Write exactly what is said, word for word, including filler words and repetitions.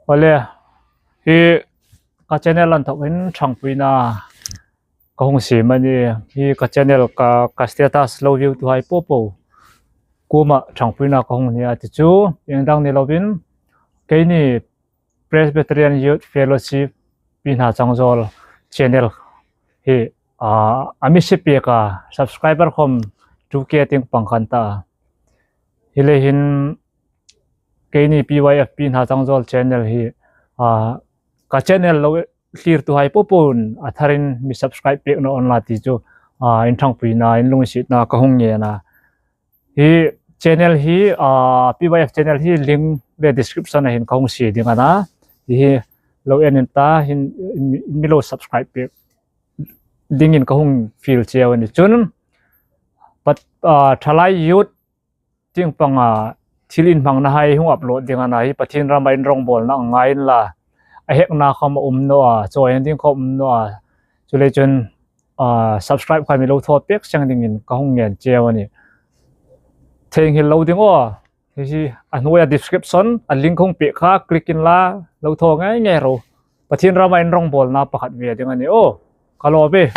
Ole, hi ka channel lanthoh in thangpuina ka hung sem ani. Hi ka channel ka, ka status lo view tu hai popo koma thangpuina ka hung nei a ti chu, eng dang ni louvin, keini Presbyterian Youth Fellowship Pi Hna Changjol channel hi, a, a mi se pek a subscriber khom two K ting pang khan ta. Hi le hin keini P Y F Pi Hna Changjol channel hi, a, ka channel lo clear tu hai popon a tharin mi subscribe pek na on la ti chu, a, in thangpuina, in lungsetna ka hung ngen a. Hi channel hi, a, P Y F channel hi link le description a hin ka hung sei ding ana. Hi lo en in ta hin mi, mi lo subscribe pek dingin ka hung fiel cheu ani chun. Pat, a, Thalai Youth ting pang a thil in hmang na hai hung upload ding ana hi Pathen ram a in rongbolna ngai in la a hekna khom um no a, choi ding khom um no a. Chule chun, a, subscribe kha mi lo tho pek seng dingin ka hung ngen cheu ani. Theng hil lo ding o. Hi hi a hnuai a description a link hung pek kha click in la lo tho ngai ngai ro. Pathen ram a in rongbolna pakhat ve ding ani o. Ka lo ve.